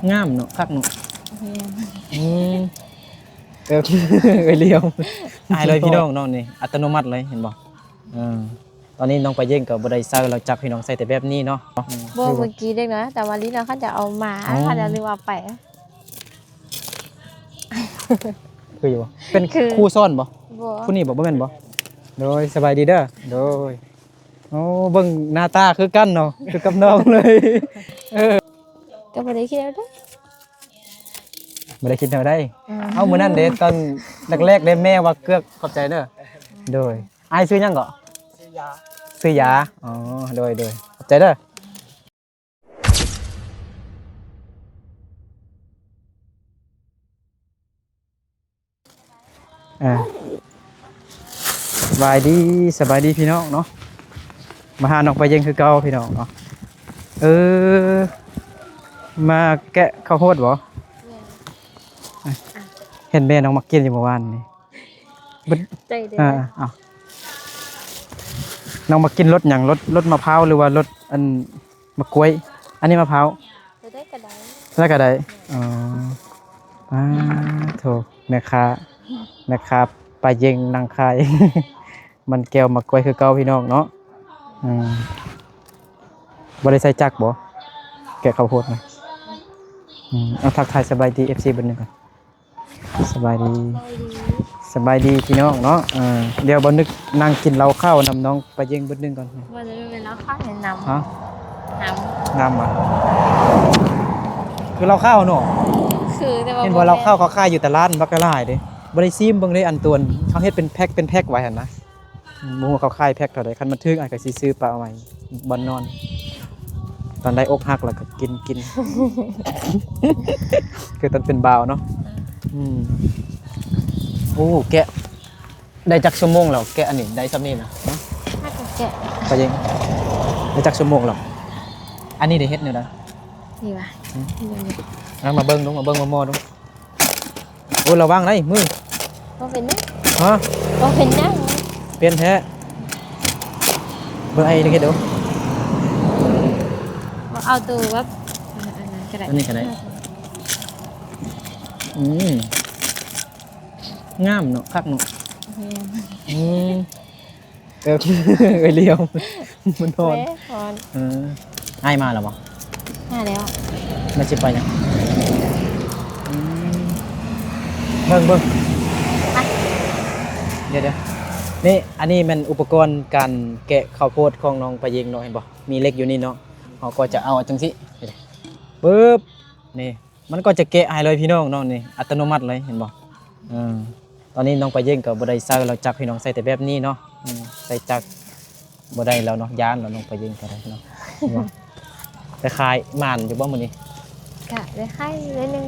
ງາມເນາະ ຄັກເນາະ. ແມ່ນ. ອືມ ເອີ ເອີ່ຍຫຼຽວ ອາຍເລີຍພີ່ນ້ອງເນາະ ນີ້ອັດຕະໂນມັດເລີຍ ເຫັນບໍ່? ເອີ ຕອນນີ້ນ້ອງປາເຢັງກໍບໍ່ໄດ້ໃສ່ລາວຈັກພີ່ນ້ອງ ໃສ່ແຕ່ແບບນີ້ເນາະ. ບໍ່ ເມື່ອກີ້ເດັກນ້ອຍ ແຕ່ວ່າລີ້ນາ ເຂົາຈະເອົາມາ ອໍ ເຂົາຈະລືມເອົາໄປ. ຄືຢູ່ບໍ່? ເປັນ ຄື ຄູສອນບໍ່? ບໍ່. ຜູ້ນີ້ບໍ່? ບໍ່ແມ່ນບໍ່? ໂດຍ ສະບາຍດີເດີ. ໂດຍ. ໂອ້ ເບິ່ງໜ້າຕາຄືກັນເນາະ ຄືກັບນ້ອງເລີຍ. ເອີ ກໍບໍ່ໄດ້ຄິດແນວໃດ ບໍ່ໄດ້ຄິດແນວໃດ. ອືມ ເອົາ ມື້ນັ້ນເດ້ ຕອນແລກໆເດ້ ແມ່ວ່າເກືອກ ຂອບໃຈເດີ. ໂດຍ. ອ້າຍຊື່ຫຍັງເກາະ? ຊື່ຢາ. ຊື່ຢາ. ອໍ ໂດຍໆ ຂອບໃຈເດີ. ອ່າ ສະບາຍດີ ສະບາຍດີພີ່ນ້ອງເນາະ. ມາຫານ້ອງປາເຢັງຄືເກົ່າພີ່ນ້ອງເນາະ. ເອີ ມາແກະເຂົ້າໂພດບໍ່? ແມ່ນ. ເຫັນແມ່ນ້ອງມັກກິນຢູ່ເມື່ອວານນີ້. ເບິດ ໃຈເດ້. ອ່າ ເອົາ ນ້ອງມັກກິນລົດຫຍັງ? ລົດ ລົດມະພ້າວ ຫຼືວ່າລົດອັນ ໝາກກ້ວຍ. ອັນນີ້ມະພ້າວ ແລ້ວກໍໄດ້ ແລ້ວກໍໄດ້. ອໍ ປາໂທ ແມ່ຄ້າ ແມ່ຄ້າປາເຢັງນັ່ງຂາຍ ມັນແກ້ວໝາກກ້ວຍຄືເກົ່າພີ່ນ້ອງເນາະ. ອືມ ບໍ່ໄດ້ໃຊ້ຈັກບໍ່ ແກະເຂົ້າໂພດນະ? ອືມ ເອົາ ທັກທາຍສະບາຍດີ ເອັຟຊີ ເບິດໜຶ່ງກ່ອນ. ສະບາຍດີ ສະບາຍດີ ສະບາຍດີພີ່ນ້ອງເນາະ. ເອີ ດຽວບ່າວນຶກນັ່ງກິນເຫຼົ້າຂາວນຳນ້ອງປາເຢັງເບິດໜຶ່ງກ່ອນ. ບໍ່ ຈະເປັນເຫຼົ້າຂາວແມ່ນນ້ຳ. ຮະ? ນ້ຳ ນ້ຳຫວາ? ຄືເຫຼົ້າຂາວເນາະ. ຄື ແຕ່ວ່າເຫັນບໍ່ ບໍ່ແມ່ນ ເຫຼົ້າຂາວເຂົາຂາຍຢູ່ຕະຫຼາດບັກຫຼາຍເດ້. ບໍ່ໄດ້ຊີມເບິ່ງເດ້ ອັນຕົວເຂົາເຮັດເປັນແພັກ ເປັນແພັກໄວ້ຫັ້ນນະ. ບໍ່ຮູ້ເຂົາຂາຍແພັກເທົ່າໃດ. ຄັນມັນຖືກ ອ້າຍກໍຊິຊື້ປະໄວ້ບ່ອນນອນ. ຕອນໄດ້ອົກຫັກແລ້ວກໍກິນ ກິນ ຄືຕອນເປັນບ່າວເນາະ. ອືມ ໂອ້ ແກະໄດ້ຈັກຊົ່ວໂມງແລ້ວ? ແກະອັນນີ້ໄດ້ຊ່ຳນີ້ນະ. ຮະ? ຫາກໍແກະ ໄປຍິງ ໄດ້ຈັກຊົ່ວໂມງແລ້ວ? ອັນນີ້ໄດ້ເຮັດແນວໃດ? ນີ້ຫວາ? ຫຶ? ເອົາມາເບິ່ງດູ ມາເບິ່ງໝໍ່ໆດູ. ໂອ້ ລະວັງໄດ໋ມື. ບໍ່ເປັນຫຍັງ. ຮະ? ບໍ່ເປັນຫຍັງ. ເປັນແທ້. ເບິ່ງໄອ້ເຮັດດູ. ເອົາໂຕແບບ ອັນນັ້ນກໍໄດ້ ອັນນີ້ກໍໄດ້. ອືມ ງາມເນາະ ຄັກເນາະ. ແມ່ນ. ອືມ ເອີ ເອີ່ຍຫຼຽວ ມັນຮ້ອນ. ເອີຍ ຮ້ອນ. ເອີ ອ້າຍມາແລ້ວບໍ່? ມາແລ້ວ. ແລ້ວຊິໄປຫຍັງ? ອືມ ເບິ່ງ ເບິ່ງ ດຽວໆ ນີ້ ອັນນີ້ແມ່ນອຸປະກອນການແກະເຂົ້າໂພດຂອງນ້ອງປາເຢັງເນາະ ເຫັນບໍ່? ມີເຫຼັກຢູ່ນີ້ເນາະ. ເຮົາກໍຈະເອົາຈັ່ງຊີ້ ປຶບ ນີ້ ມັນກໍຈະແກະໃຫ້ເລີຍພີ່ນ້ອງເນາະ ນີ້ອັດຕະໂນມັດເລີຍ ເຫັນບໍ່? ເອີ ຕອນນີ້ນ້ອງປາເຢັງກໍບໍ່ໄດ້ໃຊ້ລາວຈັກພີ່ນ້ອງ ໃຊ້ແຕ່ແບບນີ້ເນາະ. ອືມ ໃຊ້ຈັກບໍ່ໄດ້ແລ້ວເນາະ ຢ້ານແລ້ວນ້ອງປາເຢັງກໍໄດ້ເນາະ. ເຫັນບໍ່? ໄດ້ຂາຍໝານຢູ່ບໍ່ມື້ນີ້? ກະໄດ້ຂາຍໜ້ອຍໜຶ່ງ.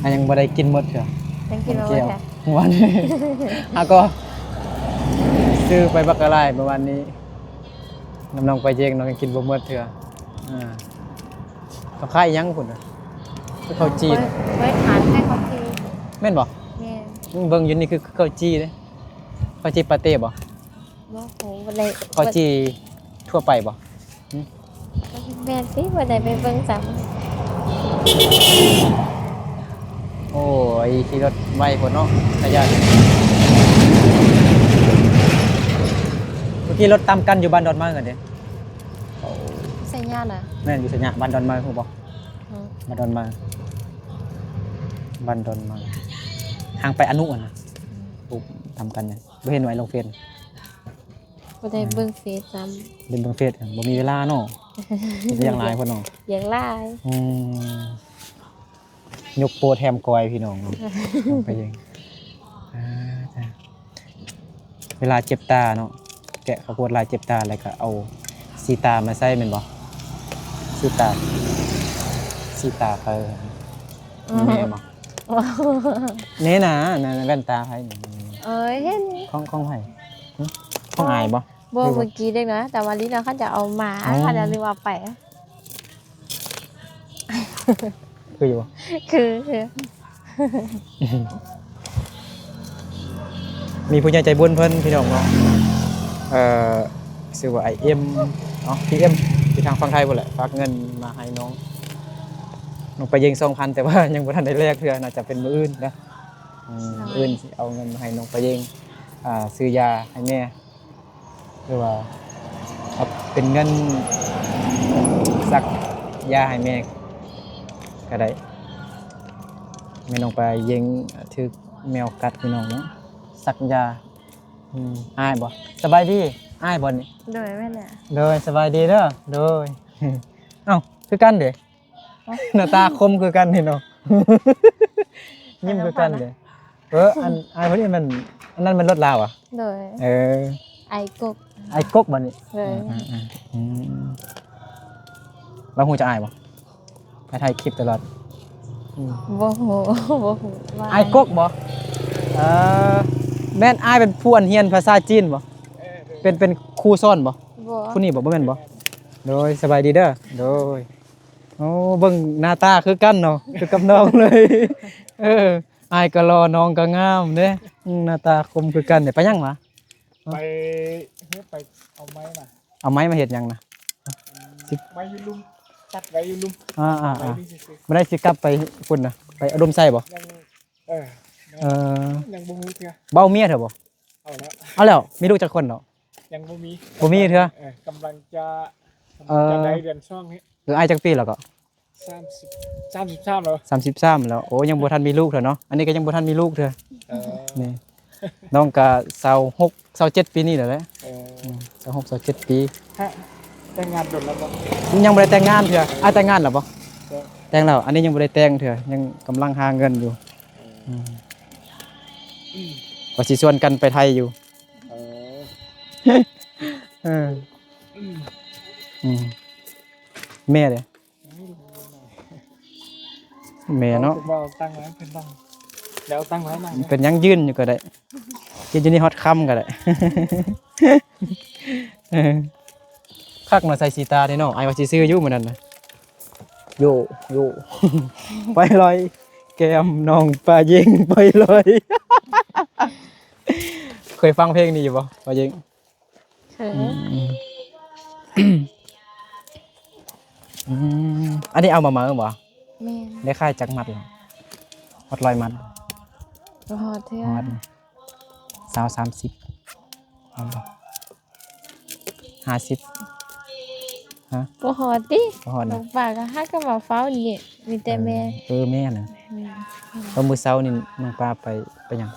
ອັນຍັງບໍ່ໄດ້ກິນໝົດເທື່ອ. ຍັງກິນບໍ່ໝົດເທື່ອ. ມື້ວານນີ້ ຫາກໍຊື້ໄປບັກກະຫຼາຍມື້ວານນີ້ ນຳນ້ອງປາເຢັງ ນ້ອງຍັງກິນບໍ່ໝົດເທື່ອ. ອ່າ ເຂົາຂາຍອີ່ຫຍັງພຸ້ນນະ? ຄືເຂົ້າຈີ່. ເປີດ ເປີດຮ້ານຂາຍເຂົ້າຈີ່. ແມ່ນບໍ່? ແມ່ນ. ອືມ ເບິ່ງຢູ່ນີ້ຄື ຄືເຂົ້າຈີ່ເດ້. ເຂົ້າຈີ່ປາເຕ້ບໍ່? ບໍ່ຮູ້ ບໍ່ໄດ້. ເຂົ້າຈີ່ທົ່ວໄປບໍ່? ຫຶ? ແມ່ນຕິ ບໍ່ໄດ້ໄປເບິ່ງຊ້ຳ. ໂອ້ຍ ຂີ່ລົດໄວໂພດເນາະ ຂະຫຍັນ. ເມື່ອກີ້ລົດຕຳກັນຢູ່ບ້ານດອນມາກັນເດ້. ໄຊຍະນະ? ແມ່ນ ຢູ່ໄຊຍະ ບ້ານດອນມາ ຮູ້ບໍ່? ຫຶ? ບ້ານດອນມາ ບ້ານດອນມາ ທາງໄປອະນຸຫັ້ນນະ. ອືມ ໂອ້ ຕຳກັນນະ ບໍ່ເຫັນໄວ້ລົງເຟສ. ບໍ່ໄດ້ເບິ່ງເຟສຊ້ຳ. ບໍ່ໄດ້ເບິ່ງເຟສ ບໍ່ມີເວລາເນາະ. ວຽກຫຼາຍພຸ້ນເນາະ. ວຽກຫຼາຍ. ອືມ ຍົກໂປ້ແຖມກ້ອຍພີ່ນ້ອງເນາະ. ໄປເບິ່ງ ອ່າ ເວລາເຈັບຕາເນາະ ແກະເຂົ້າໂພດຫຼາຍເຈັບຕາ ແລ້ວກໍເອົາສີຕາມາໃສ່ແມ່ນບໍ່? ສີຕາ ສີຕາເຂົາ ອືມ ແມ່ນບໍ່? ແນ່ນາ ນັ້ນແວ່ນຕາໃຜນີ້? ເອີຍ ເຫັນ ຂອງ ຂອງໃຜ? ຫຶ? ຂອງອ້າຍບໍ່? ບໍ່ ເມື່ອກີ້ເດັກນ້ອຍ ແຕ່ວ່າລີ້ນາ ເຂົາຈະເອົາມາ ອໍ ເຂົາຈະລືມເອົາໄປ. ຄືຢູ່ບໍ່? ຄື ຄື ມີຜູ້ໃຫຍ່ໃຈບຸນເພິ່ນພີ່ນ້ອງເນາະ ເອີ ຊື່ວ່າອ້າຍເອັມເນາະ ພີ່ເອັມ ຢູ່ທາງຝັ່ງໄທພຸ້ນແຫຼະ ຝາກເງິນມາໃຫ້ນ້ອງ ນ້ອງປາເຢັງ ສອງພັນ ແຕ່ວ່າຍັງບໍ່ທັນໄດ້ແລກເທື່ອ ໜ້າຈະເປັນມື້ອື່ນນະ. ອືມ ໂດຍ ມື້ອື່ນຊິເອົາເງິນມາໃຫ້ນ້ອງປາເຢັງ ອ່າ ຊື້ຢາໃຫ້ແມ່ ຫຼືວ່າເອົາເປັນເງິນສັກຢາໃຫ້ແມ່ກໍໄດ້. ແມ່ນ້ອງປາເຢັງຖືກແມວກັດພີ່ນ້ອງເນາະ ສັກຢາ. ອືມ ອ້າຍບໍ່? ສະບາຍດີ ອ້າຍບໍ່ນີ້? ໂດຍ ແມ່ນແຫຼະ. ໂດຍ ສະບາຍດີເດີ. ໂດຍ ເອົ້າ ຄືກັນເດ. ໜ້າຕາຄົມຄືກັນນີ້ເນາະ ຍິ້ມຄືກັນເດ. ເອີ ອັນ ອ້າຍຄົນນີ້ແມ່ນ ອັນນັ້ນແມ່ນລົດລາວຫວາ? ໂດຍ ເອີ ອ້າຍກົກ ອ້າຍກົກບໍ່ນີ້? ໂດຍ ອືມ ອືມ ອືມ ລາວຮູ້ຈັກອ້າຍບໍ່? ອ້າຍຖ່າຍຄລິບຕະຫຼອດ. ອືມ ບໍ່ຮູ້ ບໍ່ຮູ້ວ່າ ອ້າຍກົກບໍ່? ເອີ ແມ່ນອ້າຍເປັນຜູ້ອັນຮຽນພາສາຈີນບໍ່? ເປັນ ເປັນຄູສອນບໍ່? ບໍ່ ຜູ້ນີ້ບໍ່? ບໍ່ແມ່ນບໍ່? ໂດຍ ສະບາຍດີເດີ. ໂດຍ ໂອ້ ເບິ່ງໜ້າຕາຄືກັນເນາະ ຄືກັບນ້ອງເລີຍ. ເອີ ອ້າຍກໍຫຼໍ່ ນ້ອງກໍງາມເດ້. ອືມ ໜ້າຕາຄົມຄືກັນເດ້. ໄປຫຍັງຫວາ? ໄປ ໄປເອົາໄມ້ມາ. ເອົາໄມ້ມາເຮັດຫຍັງນະ? ອືມ ຊິ ໄວ້ຢູ່ລຸ່ມ ຕັດໄວ້ຢູ່ລຸ່ມ. ອ່າໆໆ ໄວ້ນີ້ຊື່ໆ. ບໍ່ໄດ້ຊິກັບໄປພຸ້ນນະ ໄປອຸດົມໄຊບໍ່? ຍັງ ເອີ ເອີ ຍັງບໍ່ຮູ້ເທື່ອ. ບໍ່ເອົາເມຍເທື່ອບໍ່? ເອົາແລ້ວ ເອົາແລ້ວ. ມີລູກຈັກຄົນເນາະ? ຍັງບໍ່ມີ ບໍ່ມີເທື່ອ. ເອີ ກຳລັງຈະ ເອີ ກຳລັງຈະໄດ້ເດືອນສອງນີ້. ເອີ ອ້າຍຈັກປີແລ້ວກໍ? ສາມສິບ ສາມສິບສາມແລ້ວ ສາມສິບສາມແລ້ວ. ໂອ້ ຍັງບໍ່ທັນມີລູກເທື່ອເນາະ. ອັນນີ້ກໍຍັງບໍ່ທັນມີລູກເທື່ອ. ເອີ ນີ້ ນ້ອງກໍຊາວຫົກ ຊາວເຈັດປີນີ້ແຫຼະ. ເອີ ອືມ ຊາວຫົກ ຊາວເຈັດປີ. ຮະ ແຕ່ງງານດົນແລ້ວບໍ່? ຍັງບໍ່ໄດ້ແຕ່ງງານເທື່ອ. ອ້າຍແຕ່ງງານແລ້ວບໍ່? ແຕ່ງ ແຕ່ງແລ້ວ. ອັນນີ້ຍັງບໍ່ໄດ້ແຕ່ງເທື່ອ ຍັງກຳລັງຫາເງິນຢູ່. ເອີ ອືມ ວ່າຊິຊວນກັນໄປໄທຢູ່. ເອີ ເອີ ອືມ ອືມ ແມ່ເດ້? ແມ່ເນາະ ເອົາຕັ້ງໄວ້ເພິ່ນນັ່ງ ແລ້ວຕັ້ງໄວ້ນັ່ງ. ເປັນຫຍັງ ຢືນຢູ່ກໍໄດ້ ຢືນຢູ່ນີ້ຮອດຄ່ຳກໍໄດ້. ເອີ ຄັກເນາະ ໃສ່ສີຕານີ້ເນາະ. ອ້າຍວ່າຊິຊື້ຢູ່ມື້ນັ້ນນະ. ໂຢໂຢ ໄປລອຍ ແກ້ມນ້ອງປາເຢັງໄປລອຍ. ເຄີຍຟັງເພງນີ້ຢູ່ບໍ່ ປາເຢັງ? ເຄີຍ. ອືມ ອືມ ອັນນີ້ເອົາມາໃໝ່ບໍ່? ແມ່ນ. ໄດ້ຂາຍຈັກມັດແລ້ວ? ຮອດຮ້ອຍມັດ? ບໍ່ຮອດເທື່ອ. ຮອດ ຊາວ ສາມສິບ ເອົາບໍ່? ຫ້າສິບ ຮະ? ບໍ່ຮອດຕິ? ບໍ່ຮອດນະ? ນ້ອງປາກໍຫາກໍມາເຝົ້ານີ້ ມີແຕ່ແມ່. ເອີ ເອີ ແມ່ນນະ. ແມ່ນ. ຕອນມື້ເຊົ້ານີ້ນ້ອງປາໄປ ໄປຫຍັງ?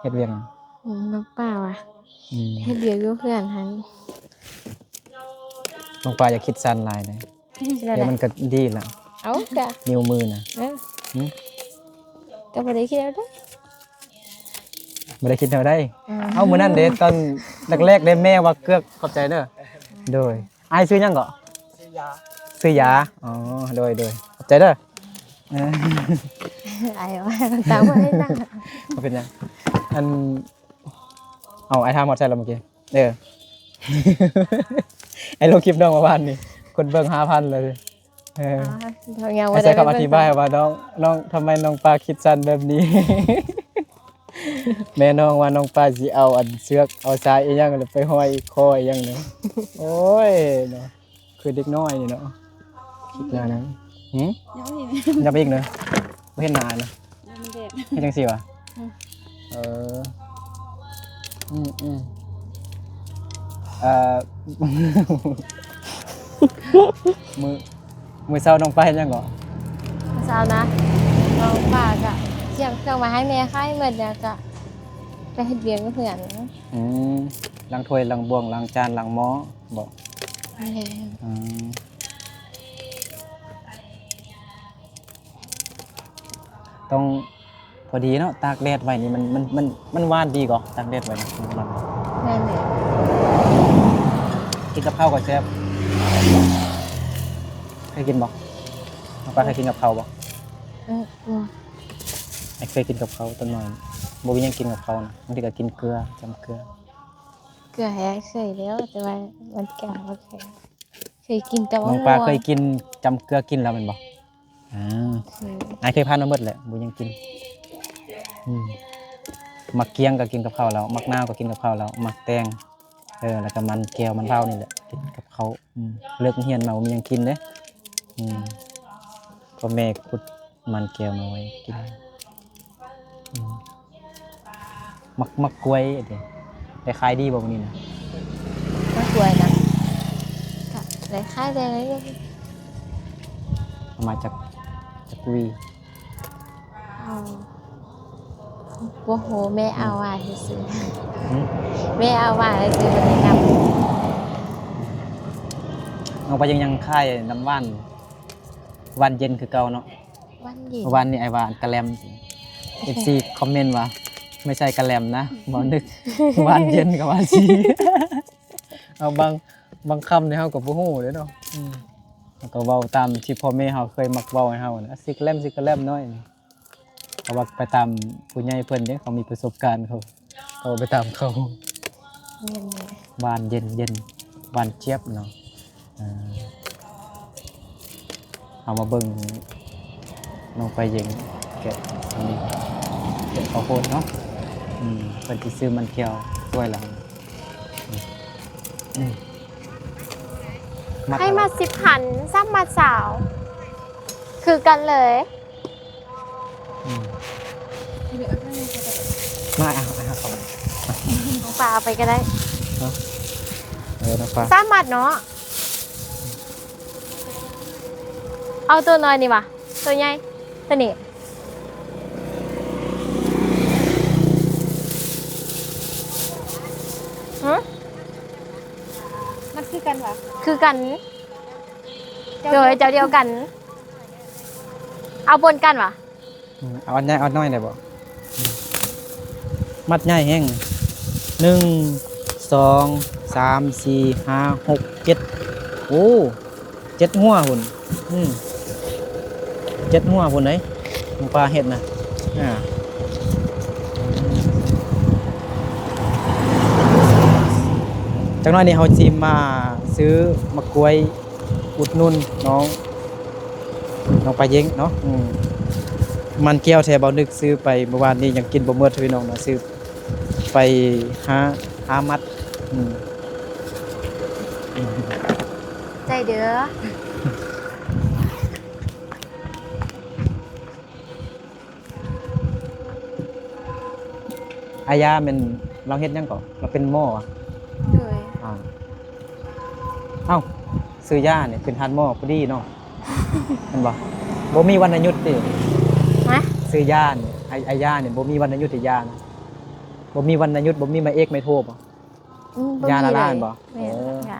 ເຮັດວຽກຫຍັງ? ອືມ ນ້ອງປາຫວາ? ອືມ ເຮັດວຽກຢູ່ເຮືອນຫັ້ນ. ນ້ອງປາຢ່າຄິດສັ້ນຫຼາຍເດ້. ເຮັດແນວໃດ? ດຽວມັນກໍດີລະ. ເອົາ ກະ ນິ້ວມືນະ. ເອີ ຫຶ? ກໍບໍ່ໄດ້ຄິດແນວໃດ. ບໍ່ໄດ້ຄິດແນວໃດ. ອືມ ເອົ້າ ມື້ນັ້ນເດ້ ຕອນແລກໆເດ້ ແມ່ວ່າເກືອກ ຂອບໃຈເດີ. ໂດຍ. ອ້າຍຊື່ຫຍັງເກາະ? ຊື່ຢາ. ຊື່ຢາ. ອໍ ໂດຍໆ ຂອບໃຈເດີ. ເອີ ອ້າຍວ່າຕາມບໍ່ໄດ້ນະ. ບໍ່ເປັນຫຍັງ. ອັນ ເອົາ ອ້າຍຖາມຮອດໃສລະມື້ກີ້? ເອີ ໄອ້ລົງຄລິບນ້ອງເມື່ອວານນີ້ ຄົນເບິ່ງຫ້າພັນເລີຍ. ເອີ ອ່າ ຍັງບໍ່ໄດ້ໃຫ້ຄຳອະທິບາຍວ່າ ນ້ອງ ນ້ອງ ທຳໄມນ້ອງປາຄິດສັ້ນແບບນີ້? ແມ່ນ້ອງວ່ານ້ອງປາຊິເອົາອັນເຊືອກ ເອົາສາຍອີ່ຫຍັງ ແລ້ວໄປຫ້ອຍຄໍອີ່ຫຍັງນີ້. ໂອ້ຍເນາະ ຄືເດັກນ້ອຍນີ້ເນາະ ຄິດແນວນັ້ນ. ຫຶ? ຍັບອີກ ຍັບອີກເນາະ. ບໍ່ເຫັນໜ້ານະ ມັນແດດ. ເຮັດຈັ່ງຊີ້ຫວາ? ອືມ ເອີ ອືມໆ ເອີ ມື້ ມື້ເຊົ້ານ້ອງປາເຮັດຫຍັງເກາະ? ມື້ເຊົ້ານະ ນ້ອງປາກະຕຽມເຄື່ອງມາໃຫ້ແມ່ຂາຍໝົດ ແລ້ວກະໄປເຮັດວຽກຢູ່ເຮືອນ. ອືມ ລ້າງຖ້ວຍ ລ້າງບ່ວງ ລ້າງຈານ ລ້າງໝໍ້ບໍ? ແມ່ນ. ອືມ ຕ້ອງພໍດີເນາະ ຕາກແດດໄວ້ນີ້ ມັນ ມັນ ມັນ ມັນຫວານດີເກາະ ຕາກແດດໄວ້ນີ້ ມັນຫວານ. ແມ່ນແຫຼະ. ກິນກັບເຂົ້າກໍແຊບ. ເຄີຍກິນບໍ່? ນ້ອງປາເຄີຍກິນກັບເຂົ້າບໍ່? ອືມ ບໍ່. ອ້າຍເຄີຍກິນກັບເຂົ້າຕອນນ້ອຍ ບໍ່ມີຫຍັງກິນກັບເຂົ້ານະ ບາງທີກໍກິນເກືອ ຈ້ຳເກືອ. ເກືອແຮງເຄີຍແລ້ວ ແຕ່ວ່າມັນກໍບໍ່ເຄີຍ ເຄີຍກິນແຕ່ວ່າ ນ້ອງປາເຄີຍກິນຈ້ຳເກືອ ກິນແລ້ວແມ່ນບໍ່? ອ່າ ເຄີຍ. ອ້າຍເຄີຍຜ່ານມາໝົດແຫຼະ ບໍ່ຫຍັງກິນ. ອືມ ໝາກກຽງກໍກິນກັບເຂົ້າແລ້ວ ໝາກນາວກໍກິນກັບເຂົ້າແລ້ວ ໝາກແຕງ ເອີ ແລ້ວກໍມັນແກ້ວ ມັນເຜົານີ້ແຫຼະ ກິນກັບເຂົ້າ. ອືມ ເລີກຮຽນມາບໍ່ມີຫຍັງກິນເດ້. ອືມ ພໍ່ແມ່ຂຸດມັນແກ້ວມາໄວ້ກິນ. ອືມ ໝາກ ໝາກກ້ວຍເດ້ ໄດ້ຂາຍດີບໍ່ມື້ນີ້ນະ? ໝາກກ້ວຍນະ ກະໄດ້ຂາຍແດ່. ເອົາມາຈັກ ຈັກຫວີ? ເອົາ ບໍ່ຮູ້ ແມ່ເອົາຫວານຊື່ໆ. ຫືມ? ແມ່ເອົາຫວານຊື່ໆ ບໍ່ໄດ້ນັບ. ນ້ອງປາເຢັງຍັງຂາຍນ້ຳຫວານ ຫວານເຢັນຄືເກົ່າເນາະ. ຫວານເຢັນ ຫວານນີ້ອ້າຍວ່າກະແລັມ ເອັຟຊີຄອມເມັນວ່າ ໄມ່ໃຊ່ກະແລັມນະ ບໍ່ນຶກ ຫວານເຢັນກະວ່າຊີ້. ເອົາ ບາງ ບາງຄຳນີ້ເຮົາກໍບໍ່ຮູ້ເດ້ເນາະ. ອືມ ເຮົາກໍເວົ້າຕາມທີ່ພໍ່ແມ່ເຮົາເຄີຍມັກເວົ້າໃຫ້ເຮົານະ ຊິກະແລັມ ຊິກະແລັມນ້ອຍນີ້. ເພາະວ່າໄປຕາມຜູ້ໃຫຍ່ເພິ່ນເດ້ ເຂົາມີປະສົບການ ເຂົາ ເຂົາໄປຕາມເຂົາ. ແມ່ນແຫຼະ ຫວານເຢັນ ເຢັນ ຫວານຈຽບເນາະ. ເອີ ເຮົາມາເບິ່ງນ້ອງປາເຢັງແກະອັນນີ້ ແກະເຂົ້າໂພດເນາະ. ອືມ ເພິ່ນຊິຊື້ມັນແກ້ວຖ້ວຍລະ ອືມ ໃຫ້ມາສິບພັນ ສາມມັດຊາວ ຄືກັນເລີຍ. ອືມ ມາ ເອົາ ເອົາ ເອົາ ນ້ອງປາເອົາໄປກໍໄດ້. ເນາະ ເອີ ນ້ອງປາ ສາມມັດເນາະ. ເອົາໂຕນ້ອຍນີ້ຫວາ ໂຕໃຫຍ່ ໂຕນີ້? ຫື? ມັນຄືກັນຫວາ? ຄືກັນ. ເຈົ້າ ໂດຍ ດຽວ ເຈົ້າດຽວກັນ. ເອົາປົນກັນຫວາ? ອືມ ເອົາອັນໃຫຍ່ ເອົານ້ອຍໄດ້ບໍ່? ອືມ ມັດໃຫຍ່ແຮງ ໜຶ່ງ ສອງ ສາມ ສີ່ ຫ້າ ຫົກ ເຈັດ ໂອ້ ເຈັດຫົວພຸ້ນ. ອືມ ເຈັດຫົວພຸ້ນເດ້ ນ້ອງປາເຮັດນະ. ອ່າ ຈັກໜ້ອຍນີ້ເຮົາຊິມາຊື້ໝາກກ້ວຍ ອຸດໜູນນ້ອງ ນ້ອງປາເຢັງເນາະ. ອືມ ມັນແກ້ວແທ້ ເບົານຶກຊື້ໄປມື້ວານນີ້ຍັງກິນບໍ່ໝົດ ພີ່ນ້ອງເນາະ ຊື້ໄປຫ້າ ຫ້າມັດ. ອືມ ໃຈເດີ. ອາຍາແມ່ນລາວເຮັດຫຍັງເກາະ? ລາວເປັນໝໍຫວາ? ໂດຍ. ອ່າ ເອົ້າ ຊື້ຢານີ້ເປັນທ່ານໝໍພໍດີເນາະ ແມ່ນບໍ່? ບໍ່ມີວັນນະຢຸດຕິ? ຮະ? ຊື້ຢານີ້ ອາ ອາຍານີ້ບໍ່ມີວັນນະຢຸດຕິ ຢານະ ບໍ່ມີວັນນະຢຸດ ບໍ່ມີໝາຍເອກໝາຍໂທບໍ່? ອືມ ບໍ່ມີເລີຍ. ຢາລະລ້ານບໍ່? ແມ່ນ. ເອີ ຢາ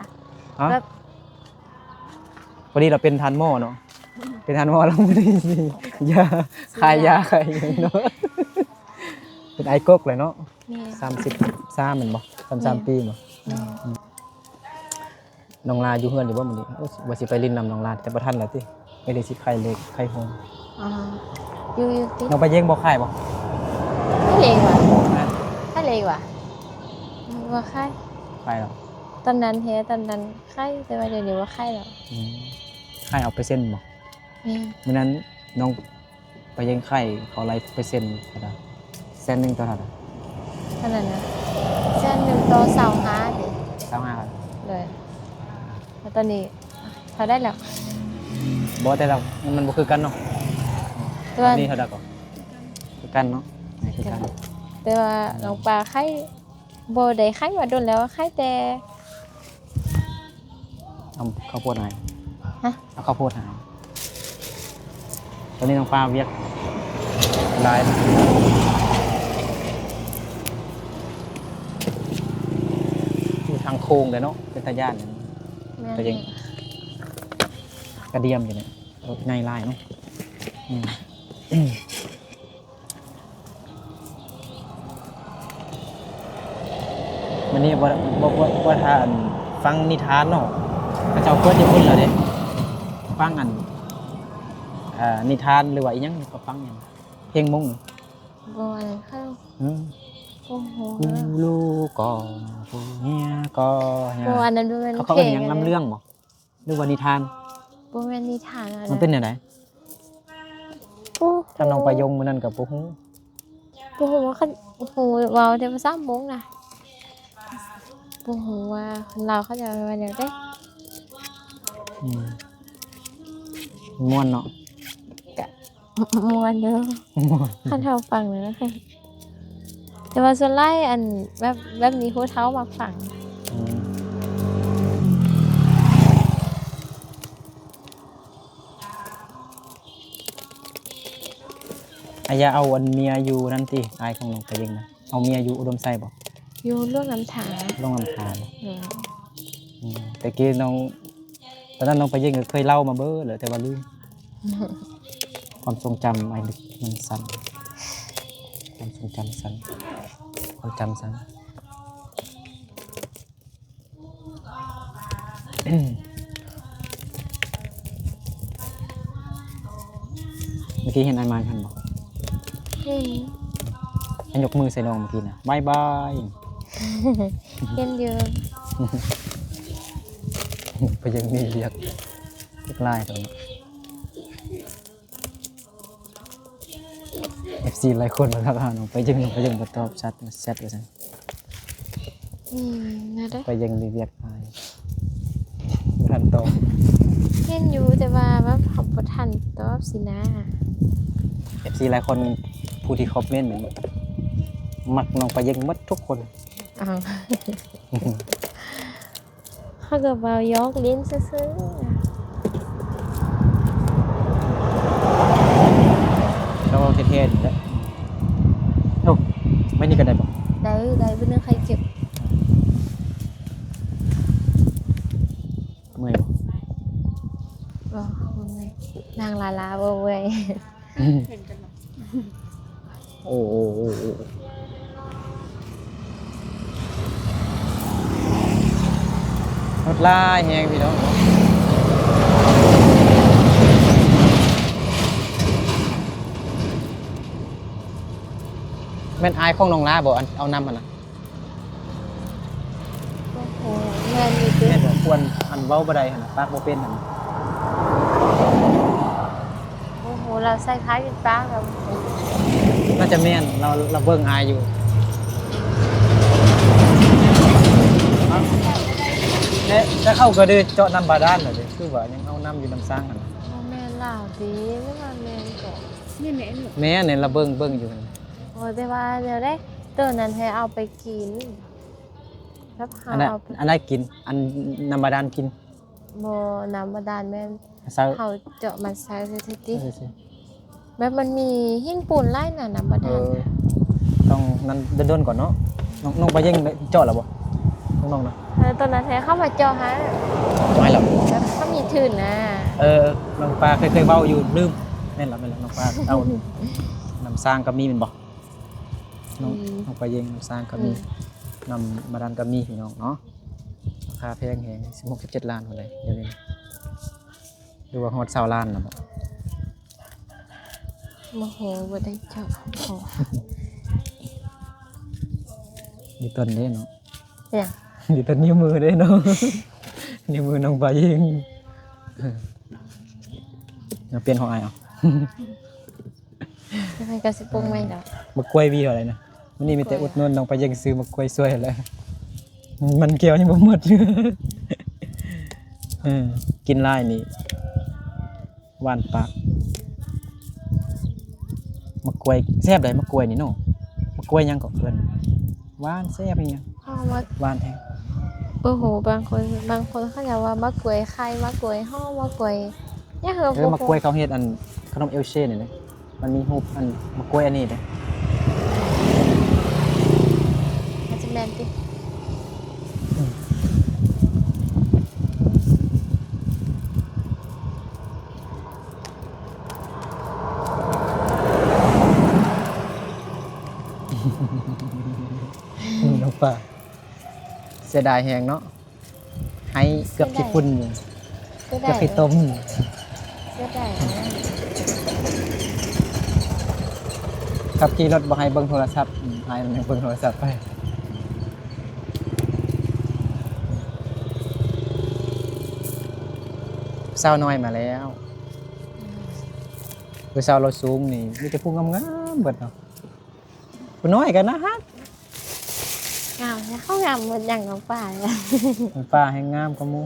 ຮະ? ແບບ ພໍດີລາວເປັນທ່ານໝໍເນາະ ເປັນທ່ານໝໍລາວບໍ່ໄດ້ຢາ ຂາຍຢາຂາຍຫຍັງເນາະ ເປັນອ້າຍກົກແຫຼະເນາະ. ແມ່ນ. ສາມສິບສາມແມ່ນບໍ່? ສາມສິບສາມ ແມ່ນ ປີບໍ່? ແມ່ນ. ອືມ ນ້ອງລາຢູ່ເຮືອນຢູ່ບໍ່ມື້ນີ້? ໂອ້ ວ່າຊິໄປຫຼິ້ນນຳນ້ອງລາ ແຕ່ບໍ່ທັນແລ້ວຕິ ໄປໄດ້ຊິໄຂ້ເລກໄຂ້ໂຮງ. ອໍ ຢູ່ ຢູ່ຕິ. ນ້ອງປາເຢັງບໍ່ຂາຍບໍ່? ຂາຍເອງຫວາ? ຮະ? ຂາຍເອງຫວາ? ບໍ່ຂາຍ. ຂາຍແລ້ວ? ຕອນນັ້ນແທ້ ຕອນນັ້ນຂາຍ ແຕ່ວ່າດຽວນີ້ບໍ່ຂາຍແລ້ວ. ອືມ ຂາຍເອົາເປີເຊັນບໍ່? ແມ່ນ. ມື້ນັ້ນນ້ອງປາເຢັງຂາຍເຂົາໄລ່ເປີເຊັນເທົ່າໃດ? ແສນໜຶ່ງຕໍ່ເທົ່າໃດ? ເທົ່ານັ້ນນະ ແສນໜຶ່ງຕໍ່ຊາວຫ້າເດ້. ຊາວຫ້າ. ໂດຍ. ແລ້ວຕອນນີ້ເທົ່າໃດແລ້ວ? ບໍ່ ແຕ່ລະ ມັນບໍ່ຄືກັນເນາະ. ແຕ່ວ່າ ອັນນີ້ເທົ່າໃດກໍຄືກັນເນາະ ຄືກັນ. ແຕ່ວ່າ ອືມ ນ້ອງປາຂາຍ ບໍ່ໄດ້ຂາຍມາດົນແລ້ວ ຂາຍແຕ່ ເອົາເຂົ້າໂພດໃຫ້. ຮະ? ເອົາເຂົ້າໂພດໃຫ້. ຕອນນີ້ນ້ອງປາວຽກຫຼາຍ ຢູ່ທາງໂຄ້ງເດ້ເນາະ ເປັນຕາຢ້ານ. ແມ່ນ. ກະດຽມຢູ່ນີ້ ລົດໃຫຍ່ຫຼາຍເນາະ. ອືມ ມື້ນີ້ບໍ່ ບໍ່ ບໍ່ ບໍ່ ຖ້າອັນ ຟັງນິທານເນາະ ເຂົາເຈົ້າເປີດຢູ່ພຸ້ນແລ້ວເດ້. ຟັງອັນ ເອີ ນິທານ ຫຼືວ່າອີ່ຫຍັງ ເຂົາຟັງຫຍັງ ເພງມົ້ງ. ບໍ່ ອັນນັ້ນເຂົາ ອືມ ບໍ່ຮູ້ ກູລູກໍຜູ້ເຮຍກໍຫຍັງ. ບໍ່ ອັນນັ້ນບໍ່ແມ່ນ ເຂົາ ເຂົາເອີ້ນຫຍັງ ເພງ ລຳເລື່ອງບໍ່ ຫຼືວ່ານິທານ? ບໍ່ແມ່ນນິທານ ອັນນັ້ນ ມັນເປັນແນວໃດ? ບໍ່ ຖ້ານ້ອງປາຍົງມື້ນັ້ນກໍບໍ່ຮູ້ ບໍ່ຮູ້ວ່າຄັນ ຮູ້ເວົ້າແຕ່ພາສາມົ້ງນະ ບໍ່ຮູ້ວ່າຄົນລາວເຂົາເຈົ້າວ່າແນວໃດ. ອືມ ມ່ວນເນາະ. ມ່ວນເດີ ມ່ວນ ຄັນເຮົາຟັງນະ ແຕ່ວ່າສ່ວນຫຼາຍອັນແບບ ແບບນີ້ຜູ້ເຖົ້າມັກຟັງ. ອືມ ອາ ຢ່າເອົາອັນເມຍຢູ່ນັ້ນຕິ ອ້າຍຂອງນ້ອງປາເຢັງນະ ເອົາເມຍຢູ່ອຸດົມໄຊບໍ? ຢູ່ຫຼວງນ້ຳທາ ຫຼວງນ້ຳທາ. ອືມ ອືມ ແຕ່ກີ້ນ້ອງ ຕອນນັ້ນນ້ອງປາເຢັງກໍເຄີຍເລົ່າມາເບີດແລ້ວ ແຕ່ວ່າລືມ. ຄວາມຊົງຈຳອ້າຍມັນສັ້ນ ຄວາມຊົງຈຳສັ້ນ ຄວາມຈຳສັ້ນ. ເມື່ອກີ້ເຫັນອ້າຍມາຢູ່ຫັ້ນບໍ່? ເຫັນ ອ້າຍຍົກມືໃສ່ນ້ອງເມື່ອກີ້ນະ ບາຍບາຍ. ເຫັນຢູ່ ເພິ່ນຍັງມີວຽກ ວຽກຫຼາຍໂຕ. ເອັຟຊີຫຼາຍຄົນມາທັກຫານ້ອງປາເຢັງ ນ້ອງປາເຢັງບໍ່ຕອບແຊັດ ແຊັດວ່າຊັ້ນ. ອືມ ນັ້ນແຫຼະ ປາເຢັງມີວຽກຫຼາຍ ບໍ່ທັນຕອບ. ເຫັນຢູ່ ແຕ່ວ່າແບບເຮົາບໍ່ທັນຕອບຊີ້ນະ. ເອັຟຊີຫຼາຍຄົນ ຜູ້ທີ່ຄອມເມັນ ມັກນ້ອງປາເຢັງໝົດທຸກຄົນ. ອ້າວ ເຮົາກໍເວົ້າຢອກຫຼິ້ນຊື່ໆ. ເຮົາເວົ້າແທ້ໆນີ້ແຫຼະ. ໂອ້ ໄວ້ນີ້ກໍໄດ້ບໍ່? ໄດ້ ໄດ້ ເບິ່ງໃຫ້ເຈັບ. ເມື່ອຍບໍ່? ບໍ່ ບໍ່ເມື່ອຍ. ນັ່ງລ້າໆ ບໍ່ເມື່ອຍ. ອືມ ເຫັນກັນເນາະ. ໂອ້ ໂອ້ ໂອ້ ໂອ້ ລົດຫຼາຍແຮງພີ່ນ້ອງ. ແມ່ນອ້າຍຂອງນ້ອງຫຼ້າບໍ່ ອັນເອົານຳຫັ້ນນະ? ໂອ້ໂຫ ແມ່ນຢູ່ຕິ. ແມ່ນບໍ່? ຄວນອັນເວົ້າບໍ່ໄດ້ຫັ້ນນະ ປາກບໍ່ເປັນຫັ້ນນະ. ໂອ້ໂຫ ລາວໃສ່ພ້າຍເປັນປາກແລ້ວ. ໜ້າຈະແມ່ນ ລາວ ລາວເບິ່ງອາຍຢູ່. ແຕ່ ແຕ່ເຂົາກໍໄດ້ເຈາະນ້ຳບາດານແລ້ວເດ້ ຄືວ່າຍັງເອົານ້ຳຢູ່ນ້ຳສ້າງຫັ້ນນະ. ບໍ່ແມ່ນລາວຕິ ຫຼືວ່າແມ່ນກໍ ແມ່ນແຫຼະ ແມ່ນແຫຼະ ລາວເບິ່ງ ເບິ່ງຢູ່ຫັ້ນ. ໂອ້ ແຕ່ວ່າແນວໃດ ໂຕນັ້ນໃຫ້ເອົາໄປກິນ ແບບເຮົາ ອັນນັ້ນ ເອົາໄປ ອັນນັ້ນກິນ ອັນນ້ຳບາດານກິນ. ບໍ່ ນ້ຳບາດານແມ່ນໃສ່ ເຮົາເຈາະມາໃສ່ຊື່ໆຕິ. ເອີ ແບບມັນມີຫີນປູນຫຼາຍນະ ນ້ຳບາດານ. ເອີ ຕ້ອງນັ້ນດົນໆກ່ອນເນາະ. ນ້ອງ ນ້ອງປາເຢັງໄດ້ເຈາະແລ້ວບໍ່? ນ້ອງໆນະ. ເອີ ຕອນນັ້ນໃຫ້ເຂົາມາເຈາະໃຫ້ ເຈາະໃຫ້ແລ້ວ. ແບບເຂົາມີທຶນນະ. ເອີ ນ້ອງປາເຄີຍ ເຄີຍເວົ້າຢູ່ ລືມ. ແມ່ນລະ ແມ່ນລະ ນ້ອງປາເອົາ ນ້ຳສ້າງກໍມີແມ່ນບໍ່? ນ້ອງ ອືມ ນ້ອງປາເຢັງ ນ້ຳສ້າງກໍມີ ອືມ ນ້ຳບາດານກໍມີພີ່ນ້ອງເນາະ. ລາຄາແພງແຮງ ສິບຫົກ ສິບເຈັດລ້ານພຸ້ນໃດ ດຽວນີ້ ຫຼືວ່າຮອດຊາວລ້ານແລ້ວບໍ່? ບໍ່ຮູ້ ບໍ່ໄດ້ເຈາະ. ດີຕົນເດ້ເນາະ. ຫຍັງ? ດີຕົນນິ້ວມືເດ້ເນາະ. ນິ້ວມືນ້ອງປາເຢັງ. ເອົາປ່ຽນຂອງອ້າຍເອົາ. ແລ້ວມັນກໍຊິປຸງໃໝ່ດອກ. ບັກກ້ວຍຫວີເທົ່າໃດນະ? ມື້ນີ້ມີແຕ່ອຸດໜູນນ້ອງປາເຢັງຊື້ບັກກ້ວຍຊ່ວຍແຫຼະ. ມັນແກ້ວຍັງບໍ່ໝົດຢູ່. ເອີ ກິນຫຼາຍນີ້ຫວານປາກ. ບັກກ້ວຍແຊບໃດ໋ ບັກກ້ວຍນີ້ເນາະ. ບັກກ້ວຍຫຍັງເກາະເພິ່ນ? ຫວານແຊບອີ່ຫຍັງ? ເຮົາວ່າ ຫວານແທ້. ບໍ່ຮູ້ ບາງຄົນ ບາງຄົນເຂົາເຈົ້າວ່າໝາກກ້ວຍໄຂ່ ໝາກກ້ວຍຫອມ ໝາກກ້ວຍຫຍັງ. ເອີ ໝາກກ້ວຍເຂົາເຮັດອັນຂະໜົມເອວເຊນີ້ເດ້ ມັນມີຮູບອັນໝາກກ້ວຍອັນນີ້ເດ້. ອາດຈະແມ່ນຕິ. ອືມ. ນ້ອງປາ ເສຍດາຍແຮງເນາະ ໄຫ້ເກືອບຂີ້ຝຸ່ນຢູ່ ເສຍດາຍ ເກືອບຂີ້ຕົມ. ເສຍດາຍ. ຂັບຂີ່ລົດບໍ່ໃຫ້ເບິ່ງໂທລະສັບ ອືມ ໃຫ້ເບິ່ງໂທລະສັບໄປ. ສາວນ້ອຍມາແລ້ວ. ອືມ. ຜູ້ສາວລາວສູງນີ້ ມີແຕ່ຜູ້ງາມໆເບິດເນາະ. ຜູ້ນ້ອຍກໍໜ້າຮັກ. ງາມແທ້ ເຂົາງາມໝົດຫຍັງ ນ້ອງປາ. ນ້ອງປາແຮ່ງງາມກວ່າໝູ່.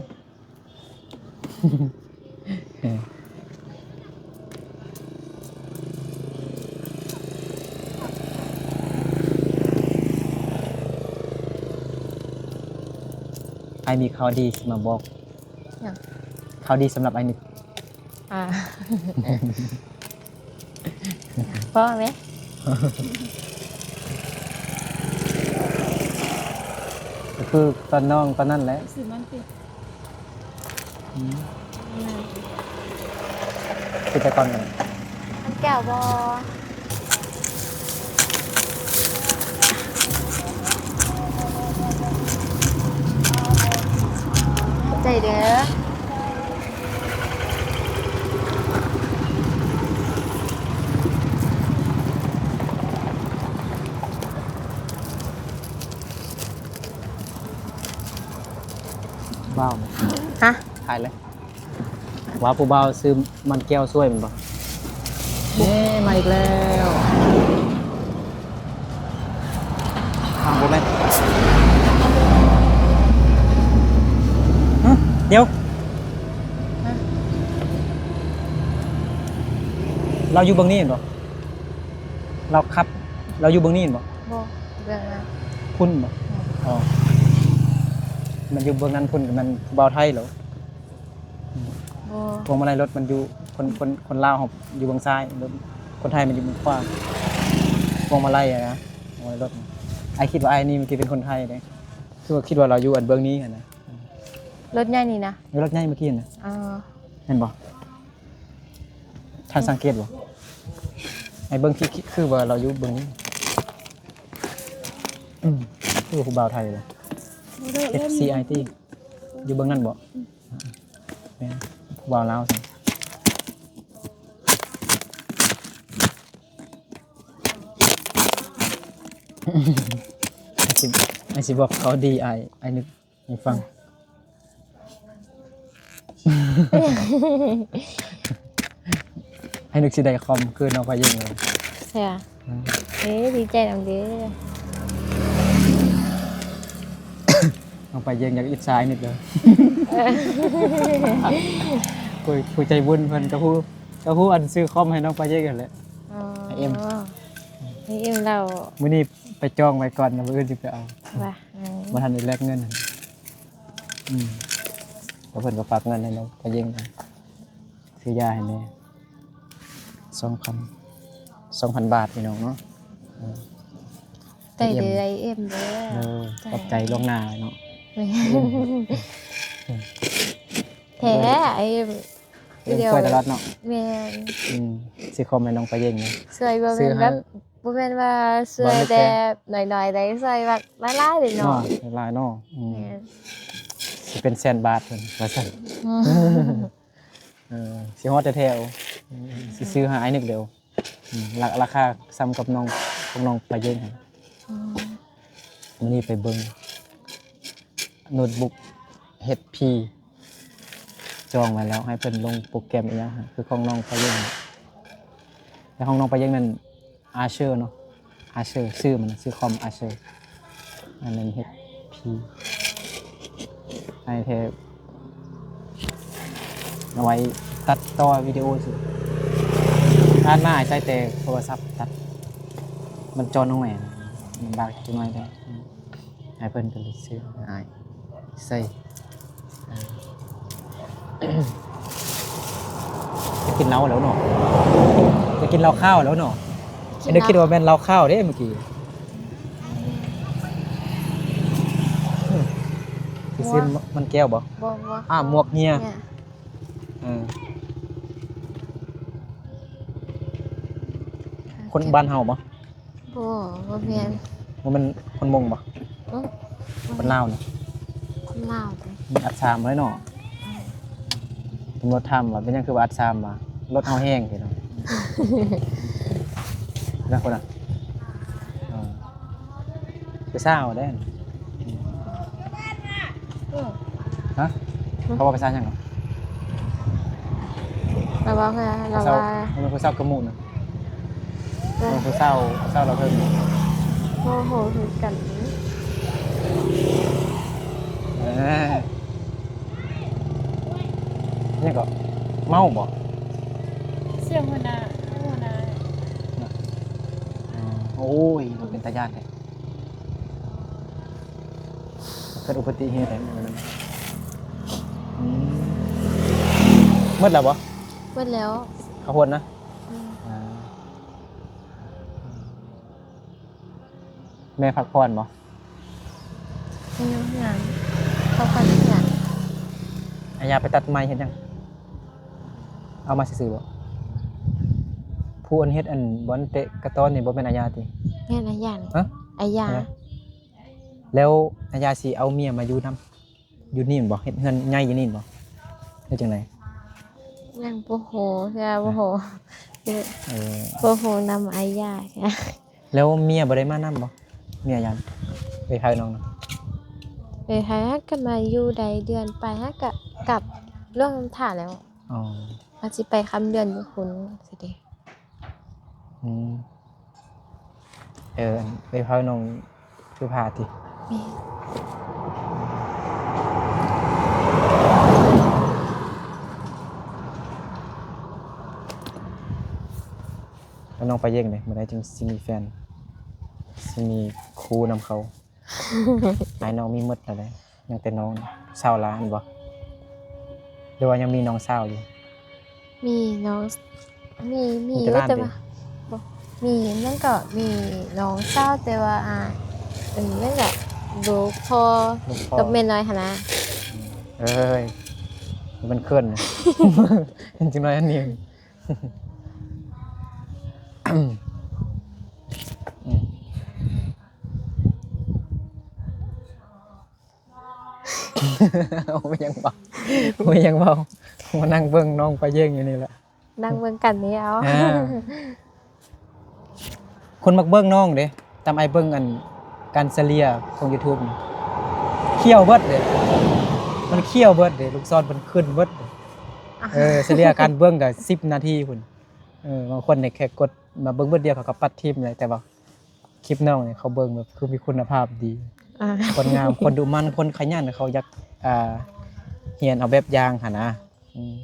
ເອີ ເອີ ເອີ. ອ້າຍມີຂ່າວດີຊິມາບອກ. ຫຍັງ? ຂ່າວດີສຳລັບອ້າຍນຶກ. ອ່າ ພໍແມ່ນ. ກໍຄືຕອນນ້ອງຕອນນັ້ນແຫຼະ. ອືມ ຄືແຕ່ກ່ອນກັນ. ມັນແກ້ວບໍ່? ຂອບໃຈເດີ. ບ່າວ ຮະ? ຂາຍເລີຍ. ວ່າຜູ້ບ່າວຊື້ມັນແກ້ວຊ່ວຍແມ່ນບໍ່? ເອີ ມາອີກແລ້ວ. ອ້າວ ບໍ່ແມ່ນ. ຮະ? ດຽວ. ຮະ? ລາວຢູ່ເບື້ອງນີ້ແມ່ນບໍ່? ລາວຂັບ ລາວຢູ່ເບື້ອງນີ້ແມ່ນບໍ່? ບໍ່ ເບື້ອງນັ້ນພຸ້ນບໍ່? ແມ່ນ. ອໍ ມັນຢູ່ເບື້ອງນັ້ນພຸ້ນ ມັນຜູ້ບ່າວໄທເລີຍ. ບໍ່ ພວງມາໄລລົດມັນຢູ່ ຄົນ ຄົນ ຄົນລາວເຮົາຢູ່ເບື້ອງຊ້າຍ ຄົນໄທມັນຢູ່ເບື້ອງຂວາ ພວງມາໄລນະ ພວງມາໄລລົດ. ອ້າຍຄິດວ່າອ້າຍນີ້ມັນຊິເປັນຄົນໄທເດ້ ຄືວ່າຄິດວ່າລາວຢູ່ອັນເບື້ອງນີ້ຫັ້ນນະ. ລົດໃຫຍ່ນີ້ນະ? ເອີ ລົດໃຫຍ່ເມື່ອກີ້ນະ. ອໍ ແມ່ນບໍ່? ທ່ານສັງເກດບໍ່? ໃຫ້ເບິ່ງ ຄື ຄືວ່າລາວຢູ່ເບື້ອງນີ້. ອືມ ຄືຜູ້ບ່າວໄທເລີຍ. ເອັຟຊີໄອ ຕິ ຢູ່ເບື້ອງນັ້ນບໍ່? ແມ່ນ ຜູ້ບ່າວລາວຊັ້ນ. ອ້າຍຊິ ອ້າຍຊິບອກຂ່າວດີ ອ້າຍ ອ້າຍນຶກ ໃຫ້ຟັງ. ໃຫ້ນຶກຊິໄດ້ຄອມຄືນ້ອງປາເຢັງເລີຍ. ແທ້ຫວາ? ອືມ ເອີ ດີໃຈນຳເດີ. ນ້ອງປາເຢັງຢາກອິດສາອ້າຍນຶກເດີ. ເອີ ຜູ້ ຜູ້ໃຈບຸນເພິ່ນກໍຮູ້ ກໍຮູ້ອັນຊື້ຄອມໃຫ້ນ້ອງປາເຢັງຫັ້ນແຫຼະ. ອໍ ໃຫ້ເອັມ ໃຫ້ເອັມລາວ. ມື້ນີ້ໄປຈອງໄວ້ກ່ອນ ມື້ອື່ນຊິໄປເອົາ. ວ່າ ອືມ ບໍ່ທັນໄດ້ແລກເງິນ. ອືມ ແລ້ວເພິ່ນກໍຝາກເງິນໃຫ້ນ້ອງປາເຢັງ ຊື້ຢາໃຫ້ແມ່ ສອງພັນ ສອງພັນບາດ ພີ່ນ້ອງເນາະ. ເອີ ໃຈເດີ ອ້າຍເອັມເດີ. ເອີ ຂອບໃຈລ່ວງໜ້າເນາະ. ແມ່ນ ແທ້ອ້າຍເອັມ ເອີ ຊ່ວຍຕະຫຼອດເນາະ. ແມ່ນ. ອືມ ຊື້ຄອມໃຫ້ນ້ອງປາເຢັງນະ ຊ່ວຍ ບໍ່ແມ່ນແບບ ບໍ່ແມ່ນວ່າຊ່ວຍແຕ່ໜ້ອຍໆໃດ ຊ່ວຍແບບຫຼາຍໆເດ້ເນາະ. ເນາະ ຫຼາຍໆເນາະ. ອືມ ແມ່ນ. ຊິເປັນແສນບາດເພິ່ນວ່າຊັ້ນ. ອືມ ເອີ ຊິຮອດແທ້ໆ. ອືມ ຊິຊື້ໃຫ້ອ້າຍນຶກເດີ. ອືມ ລາ ລາຄາສ່ຳກັບນ້ອງ ຂອງນ້ອງປາເຢັງຫັ້ນ. ອືມ ມື້ນີ້ໄປເບິ່ງໂນ້ດບຸກ ເອັດເອັດພີ ຈອງໄວ້ແລ້ວ ໃຫ້ເພິ່ນລົງໂປຣແກຣມອີ່ຫຍັງ ຄືຂອງນ້ອງປາເຢັງ. ແຕ່ຂອງນ້ອງປາເຢັງນັ້ນ ອາເຊີເນາະ ອາເຊີ ຊື່ມັນນະ ຊື່ຄອມອາເຊີ. ອັນນັ້ນເອັດເອັດພີ ໃຫ້ແທ້ ເອົາໄວ້ຕັດຕໍ່ວິດີໂອຊື່. ຜ່ານມາໃຊ້ແຕ່ໂທລະສັບຕັດ ມັນຈອນນ້ອຍ ລຳບາກຈັກໜ້ອຍແດ່. ໃຫ້ເພິ່ນກໍເລີຍຊື້ໃຫ້ອ້າຍໃຊ້. ໄດ້ກິນເຫຼົ້າແລ້ວເນາະ ໄດ້ກິນເຫຼົ້າຂາວແລ້ວເນາະ. ໄດ້ຄິດວ່າແມ່ນເຫຼົ້າຂາວເດ້ມື້ກີ້. ຊິຊື້ມັນແກ້ວບໍ່? ບໍ່ ບໍ່. ອ້າ ໝວກເຮຍ. ເອີ ຄົນບ້ານເຮົາບໍ່? ບໍ່ ບໍ່ແມ່ນ. ບໍ່ແມ່ນຄົນມົ້ງບໍ່? ອື ຄົນລາວນະ. ຄົນລາວຕິ? ມັນອັດສາມເລີຍເນາະ. ອື ຕຳຫຼວດຖາມວ່າ ເປັນຫຍັງຄືວ່າອັດສາມ ວ່າລົດເຮົາແຮງຊີ້ນະ. ນະຄົນນະ ເອີ ຜູ້ສາວເດ້. ຮະ? ເຂົາເວົ້າພາສາຫຍັງເນາະ? ລາວເວົ້າ ລາວວ່າ ຜູ້ສາວ ມັນເປັນຜູ້ສາວກະມຸນະ. ເອີ ເອີ ຜູ້ສາວ ຜູ້ສາວລາວເທິງ. ໂອ້ໂຫ ຄືກັນ. ເອີ ຫຍັງເກາະ? ເມົາບໍ່? ສຽງຫົວໜ້າ ຫົວໜ້າ. ໂອ້ຍ ເປັນຕາຢ້ານແທ້. ເກີດອຸບັດຕິເຫດໃດມື້ນັ້ນ? ອືມ ໝົດແລ້ວບໍ່? ໝົດແລ້ວ. ເຂົ້າໂພດນະ? ອືມ ອ່າ ແມ່ພັກຜ່ອນບໍ່? ຍັງ ຍັງ ເຂົາກໍຍັງ ອາຍາໄປຕັດໄມ້ເຮັດຫຍັງ? ເອົາມາຊື່ໆບໍ່? ຜູ້ອັນເຮັດອັນບ່ອນເຕະກະຕ້ອນນີ້ບໍ່ແມ່ນອາຍາຕິ? ແມ່ນອາຍາ. ຮະ? ອາຍາ. ອາຍາ. ແລ້ວອາຍາຊິເອົາເມຍມາຢູ່ນຳ ຢູ່ນີ້ແມ່ນບໍ່? ເຮັດເຮືອນໃຫຍ່ຢູ່ນີ້ແມ່ນບໍ່? ເຮັດຈັ່ງໃດ? ຍັງບໍ່ຮູ້ເທື່ອ ບໍ່ຮູ້ ເອີ ບໍ່ຮູ້ນຳອາຍາ. ແລ້ວເມຍບໍ່ໄດ້ມານຳບໍ່? ເມຍອາຍາ ເອື້ອຍໃຜນ້ອງນະ? ເອື້ອຍໃຜ ຫາກະມາຢູ່ໄດ້ເດືອນປາຍ ຫາກະກັບ ລວມນຳທ່າແລ້ວ. ອໍ ວ່າຊິໄປຄຳເດືອນຢູ່ພຸ້ນຊິເດ. ອືມ ເອີ ໄປເຜົານ້ອງສຸພາຕິ? ແມ່ນ. ແລ້ວນ້ອງປາເຢັງເດ ມື້ໃດຈຶ່ງຊິມີແຟນ ຊິມີຄູ່ນຳເຂົາ? ອ້າຍນ້ອງມີໝົດແລ້ວເດ້ ຍັງແຕ່ນ້ອງສາວຫຼ້າແມ່ນບໍ່? ຫຼືວ່າຍັງມີນ້ອງສາວຢູ່? ມີນ້ອງ ມີ ມີ ມີແຕ່ຫຼ້ານ ແຕ່ ຕິ ວ່າ ບໍ່ ມີ ມັນກໍມີນ້ອງສາວ ແຕ່ວ່າ ອ່າ ອັນນັ້ນກໍລູກພໍ່ ລູກພໍ່ ກັບແມ່ນ້ອຍຫັ້ນນະ. ເອີຍ ມັນເຂີນ ຈັກໜ້ອຍອັນນີ້. ອືມ ບໍ່ມີຫຍັງເວົ້າ ບໍ່ມີຫຍັງເວົ້າ ມານັ່ງເບິ່ງນ້ອງປາເຢັງຢູ່ນີ້ແຫຼະ ນັ່ງເບິ່ງກັນນີ້ເອົາ. ອ່າ ຄົນມັກເບິ່ງນ້ອງເດ້ ຕາມອ້າຍເບິ່ງອັນການສະເລ່ຍຂອງຢູທູບນີ້ ຂຽວເບິດເດ້ ມັນຂຽວເບິດເດ້ ລູກສອນເພິ່ນຂຶ້ນເບິດເດ້. ເອີ ສະເລ່ຍການເບິ່ງກໍສິບນາທີພຸ້ນ. ເອີ ບາງຄົນນີ້ແຄ່ກົດມາເບິ່ງບຶດດຽວ ເຂົາກໍປັດຖິ້ມເລີຍ ແຕ່ວ່າຄລິບນ້ອງນີ້ເຂົາເບິ່ງແບບຄືມີຄຸນນະພາບດີ ອ່າ ຄົນງາມ ຄົນດຸໝັ່ນ ຄົນຂະຫຍັນ ເຂົາຢາກ ອ່າ ຮຽນເອົາແບບຢ່າງຫັ້ນນະ. ອືມ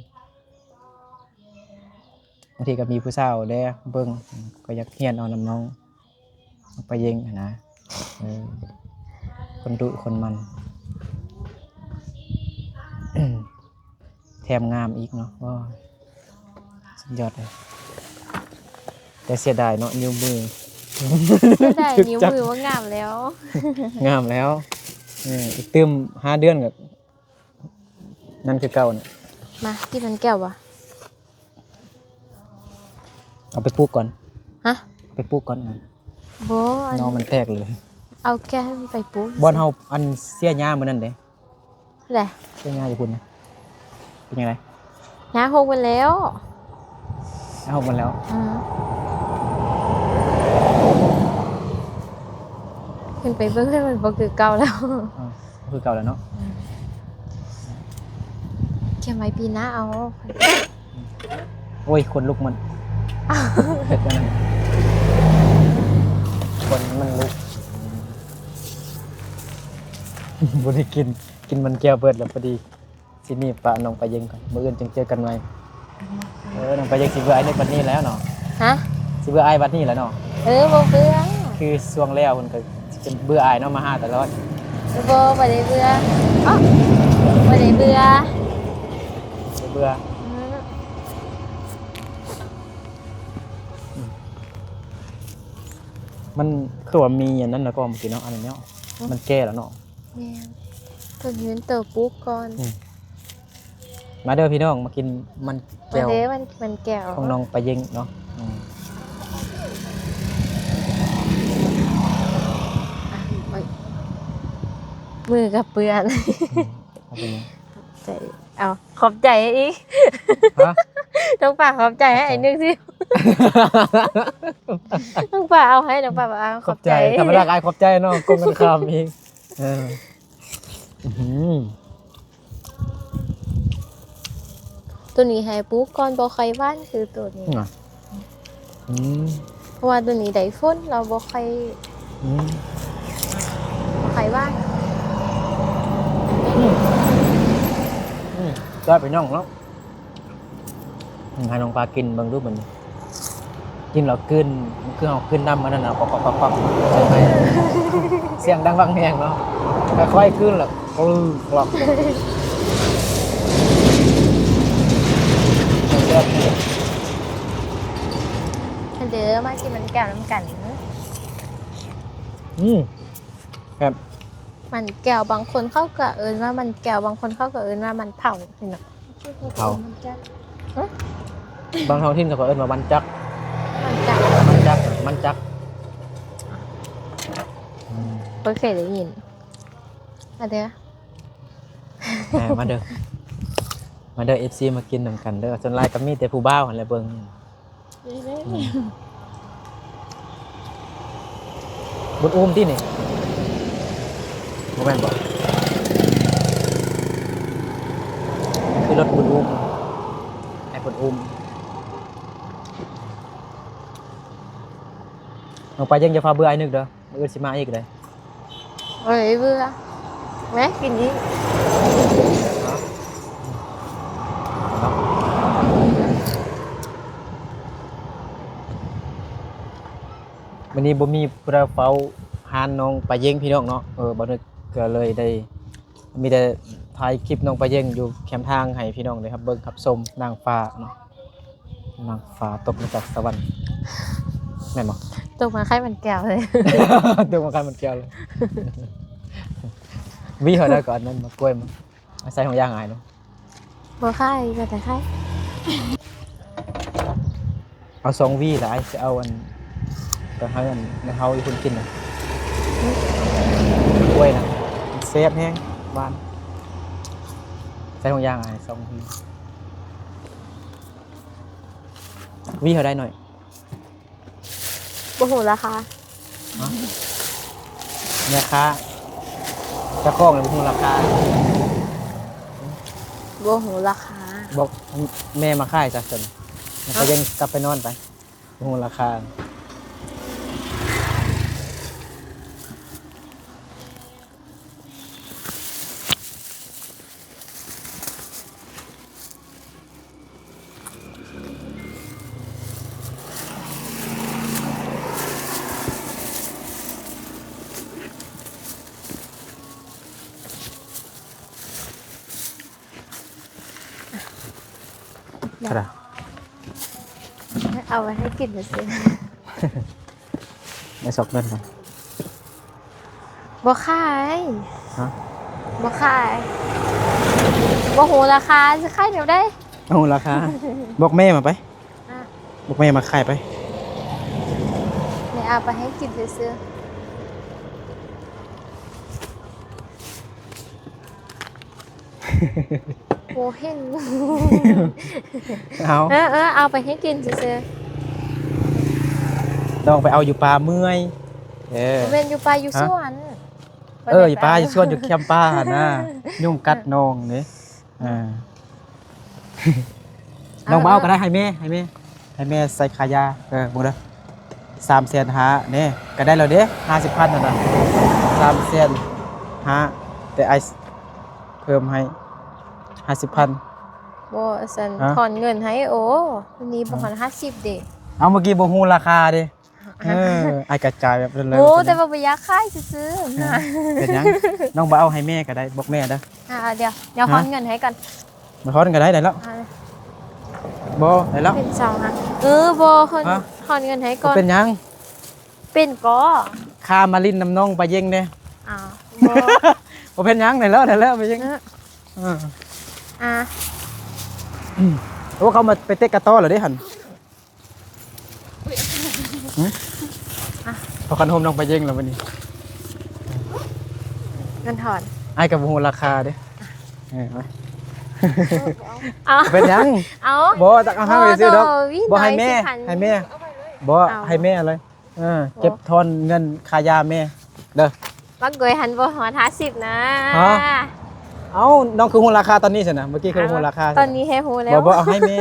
ບາງທີກໍມີຜູ້ສາວແດ່ເບິ່ງ ກໍຢາກຮຽນເອົານຳນ້ອງປາເຢັງຫັ້ນນະ. ເອີ ຄົນດຸຄົນໝັ່ນ ແຖມງາມອີກເນາະ. ວ້າ ສຸດຍອດເລີຍ ແຕ່ເສຍດາຍເນາະ ນິ້ວມື ເສຍດາຍນິ້ວມືວ່າງາມແລ້ວ ງາມແລ້ວ. ເອີ ອີກຕື່ມຫ້າເດືອນກໍນັ້ນຄືເກົ່ານະ. ມາ ກິນມັນແກ້ວບໍ່? ເອົາໄປປູກກ່ອນ. ຮະ? ເອົາໄປປູກກ່ອນ. ບໍ່ ອັນ ໜໍ່ມັນແຕກເລີຍ ເອົາແກ່ໃຫ້ມັນໄປປູກ. ບ່ອນເຮົາອັນເສຍຫຍ້າມື້ນັ້ນເດ້ ແຫຼະ ເສຍຫຍ້າຢູ່ພຸ້ນນະ ເປັນຈັ່ງໃດ? ຫຍ້າຫົກໝົດແລ້ວ ຫຍ້າຫົກໝົດແລ້ວ. ອືມ ຂຶ້ນໄປເບິ່ງ ມັນບໍ່ຄືເກົ່າແລ້ວ. ອ່າ ບໍ່ຄືເກົ່າແລ້ວເນາະ. ອືມ ກຽມໄວ້ປີໜ້າເອົາ. ໂອ້ຍ ຂົນລຸກໝົດ ເຮັດຈັ່ງໃດ ຂົນມັນລຸກ. ບໍ່ໄດ້ກິນ ກິນມັນແກ້ວເບິດແລ້ວ ພໍດີຊິໜີບປະນ້ອງປາເຢັງກ່ອນ ມື້ອື່ນຈຶ່ງເຈີກັນໃໝ່. ເອີ ນ້ອງປາເຢັງຊິເບື່ອອ້າຍນີ້ບັດນີ້ແລ້ວເນາະ. ຮະ? ຊິເບື່ອອ້າຍບັດນີ້ແລ້ວເນາະ. ເອີ ບໍ່ເບື່ອ ຄືຊ່ວງແລ້ວເພິ່ນກໍຊິເບື່ອອ້າຍເນາະ ມາຫາຕະຫຼອດ. ບໍ່ ບໍ່ໄດ້ເບື່ອ ເອົ້າ ບໍ່ໄດ້ເບື່ອ ບໍ່ເບື່ອ. ອືມ ມັນຄືວ່າມີອັນນັ້ນແລ້ວກໍເມື່ອກີ້ເນາະ ອັນນີ້ເນາະ ອືມ ມັນແກ່ແລ້ວເນາະ. ແມ່ນ ເພິ່ນເຫັນໂຕປູກກ່ອນ. ອືມ ມາເດີພີ່ນ້ອງ ມາກິນມັນແກ້ວ ມາເດີ ມັນ ມັນແກ້ວຂອງນ້ອງປາເຢັງເນາະ. ອືມ ອ່ະ ໂອ້ຍ ມືກໍເປື້ອນ. ອືມ ເອົາໄປ ເອົາ ຂອບໃຈອີກ. ຮະ? ນ້ອງປາຂອບໃຈໃຫ້ ຂອບໃຈ ໜຶ່ງຊິ ນ້ອງປາເອົາໃຫ້ ນ້ອງປາບອກ ເອົາ ຂອບໃຈ ຂອບໃຈ. ທຳມະດາອ້າຍຂອບໃຈເນາະ ກົງກັນຂ້າມອີກ. ເອີ ອືມ ໂຕນີ້ໃຫ້ປູກກ່ອນ ບໍ່ຄ່ອຍຫວ່ານຄືໂຕນີ້. ອືມ ເພາະວ່າໂຕນີ້ໄດ້ຝົນ ລາວບໍ່ຄ່ອຍ ອືມ ບໍ່ຄ່ອຍຫວ່ານ. ອືມ ອືມ ແຊບພີ່ນ້ອງເນາະ. ອືມ ໃຫ້ນ້ອງປາກິນເບິ່ງດູບັດນີ້. ກິນແລ້ວກືນ ຄືເຮົາກືນນ້ຳອັນນັ້ນນະ ປອກໆໆໆ ໃສ່ໄມ້ ສຽງດັງບັກແຮງເນາະ ຄ່ອຍໆ ກືນແລ້ວ ກຣຶກ ກຣອກ ແຊບໆ ເດີ ມາກິນມັນແກ້ວນຳກັນ. ອືມ ແຊບ ມັນແກ້ວ ບາງຄົນເຂົາກໍເອີ້ນວ່າມັນແກ້ວ ບາງຄົນເຂົາກໍເອີ້ນວ່າມັນເຜົາ ເຫັນເນາະ. ເຜົາ ຫຶ? ບາງທ້ອງຖິ່ນເຂົາກໍເອີ້ນວ່າມັນຈັກ ມັນຈັກ ມັນຈັກ ມັນຈັກ ອືມ ບໍ່ເຄີຍໄດ້ຍິນ. ມາເດີ ແມ່ ມາເດີ ມາເດີ ເອັຟຊີ ມາກິນນຳກັນເດີ. ສ່ວນຫຼາຍກໍມີແຕ່ຜູ້ບ່າວຫັ້ນແຫຼະເບິ່ງ. ອືມ ບຸນອູມຕິນີ້ ບໍ່ແມ່ນບໍ່? ຄືລົດບຸນອູມ ໃຫ້ບຸນອູມ. ນ້ອງປາເຢັງ ຢ່າຟ້າວເບື່ອອ້າຍນຶກເດີ. ມື້ອື່ນຊິມາອີກເດ້. ເອີຍ ເບື່ອ ແວະກິນອີກ. ມື້ນີ້ບໍ່ມີຜູ້ໃດເຝົ້າຮ້ານນ້ອງປາເຢັງພີ່ນ້ອງເນາະ. ເອີ ບ່າວນຶກກໍເລີຍໄດ້ ມີແຕ່ຖ່າຍຄລິບນ້ອງປາເຢັງຢູ່ແຄມທາງໃຫ້ພີ່ນ້ອງໄດ້ຮັບເບິ່ງຮັບຊົມ. ນາງຟ້າເນາະ ນາງຟ້າຕົກມາຈາກສະຫວັນ ແມ່ນບໍ່? ຕົກມາຄ້າຍມັນແກ້ວເລີຍ ຕົກມາຄ້າຍມັນແກ້ວເລີຍ. ຫວີເທົ່າໃດກໍອັນນັ້ນ ໝາກກ້ວຍ ມາໃສ່ຖົງຢາງອ້າຍເນາະ. ບໍ່ຂາຍ ວ່າແຕ່ຂາຍ. ເອົາສອງຫວີລະ ອ້າຍຊິເອົາອັນ ໄປໃຫ້ອັນແມ່ເຖົ້າຢູ່ພຸ້ນກິນນະ. ກ້ວຍນະ ມັນແຊບແຮງ ຫວານ. ໃສ່ຖົງຢາງອ້າຍ ສອງຫວີ. ຫວີເທົ່າໃດນ້ອຍ? ບໍ່ຮູ້ລາຄາ. ຮະ? ແມ່ຄ້າ ເຈົ້າຂອງລະບໍ່ຮູ້ລາຄາ. ບໍ່ຮູ້ລາຄາ. ບອກແມ່ມາຂາຍຊະຊັ້ນ. ຮະ? ເຂົາຍັງກັບໄປນອນໄປ. ບໍ່ຮູ້ລາຄາ. ເທົ່າໃດ? ເອົາໄວ້ໃຫ້ກິນຊື່ໆ. ໄດ້ຊອກເງິນກ່ອນ. ບໍ່ຂາຍ. ຮະ? ບໍ່ຂາຍ. ບໍ່ຮູ້ລາຄາ ຊິຂາຍແນວໃດ? ບໍ່ຮູ້ລາຄາ. ບອກແມ່ມາໄປ. ອ່ະ ບອກແມ່ມາຂາຍໄປ. ແມ່ເອົາໄປໃຫ້ກິນຊື່ໆ. ບໍ່ເຫັນ. ເອົາ ເອີໆ ເອົາໄປໃຫ້ກິນຊື່ໆ. ຕ້ອງໄປເອົາຢູ່ປ່າເມື່ອຍ. ເອີ ບໍ່ແມ່ນຢູ່ປ່າ ຢູ່ ຮະ? ສວນ. ເອີ ຢູ່ປ່າ ຢູ່ສວນ ຢູ່ແຄມປ່າຫັ້ນນະ. ຍຸງກັດນ້ອງເດ້. ເອີ ເອົາ ນ້ອງບໍ່ເອົາກໍໄດ້ ໃຫ້ແມ່ ໃຫ້ແມ່ ໃຫ້ແມ່ໃສ່ຄ່າຢາ. ເອີ ເບິ່ງເດີ ສາມແສນຫ້າແນ່ ກໍໄດ້ແລ້ວເດ້ ຫ້າສິບພັນຫັ້ນນະ. ສາມແສນຫ້າ ແຕ່ອ້າຍເພີ່ມໃຫ້ຫ້າສິບພັນ. ບໍ່ ຊັ້ນ ຮະ? ທອນເງິນໃຫ້. ໂອ້ ນີ້ບໍ່ຮອດ ຮະ? ຫ້າສິບເດ້. ເອົາ ເມື່ອກີ້ບໍ່ຮູ້ລາຄາເດ້. ເອີ ອ້າຍກະຈ່າຍແບບນັ້ນເລີຍ. ໂອ້ ແຕ່ວ່າບໍ່ຢາກຂາຍຊື່ໆນະ. ເປັນຫຍັງ? ນ້ອງບໍ່ເອົາໃຫ້ແມ່ກໍໄດ້ ບອກແມ່ເດີ. ອ່າ ດຽວ ດຽວ ຮະ? ຮອນເງິນໃຫ້ກ່ອນ. ບໍ່ຮອນກໍໄດ້ ໄດ້ແລ້ວ. ອ່າ ບໍ່ ໄດ້ແລ້ວ. ເປັນສອງນະ. ເອີ ບໍ່ ຮອນ ຮະ? ຮອນເງິນໃຫ້ກ່ອນ. ບໍ່ເປັນຫຍັງ. ເປັນກໍ ຂ້າມາຫຼິ້ນນຳນ້ອງປາເຢັງເດ້. ອ້າວ ບໍ່ ບໍ່ເປັນຫຍັງ ໄດ້ແລ້ວ ໄດ້ແລ້ວປາເຢັງ. ເອີ ເອີ ອ່າ ໂອ້ ເຂົາມາໄປເຕະກະຕໍ້ແລ້ວເດ້ຫັ້ນ. ຫຶ? ອ່ະ ພໍກັນໂຮມນ້ອງປາເຢັງແລ້ວບັດນີ້. ເງິນທອນ ອ້າຍກໍບໍ່ຮູ້ລາຄາເດ້. ເອີ ເອົາ ເປັນຫຍັງ? ເອົາ ບໍ່ ຕັກເອົາໃຫ້ຊື່ດອກ. ບໍ່ ໃຫ້ແມ່ ໃຫ້ແມ່. ບໍ່ ເອົາ ໃຫ້ແມ່ເລີຍ. ເອີ ເກັບທອນເງິນຄ່າຢາແມ່ເດີ. ບັກກວຍຫັ້ນບໍ່ຮອດຫ້າສິບນະ. ຮະ? ເອົ້າ ນ້ອງຄືຮູ້ລາຄາຕອນນີ້ຊັ້ນນະ? ເມື່ອກີ້ຄືຮູ້ລາຄາ. ຕອນນີ້ແຮງຮູ້ແລ້ວ. ບໍ່ ບໍ່ ເອົາໃຫ້ແມ່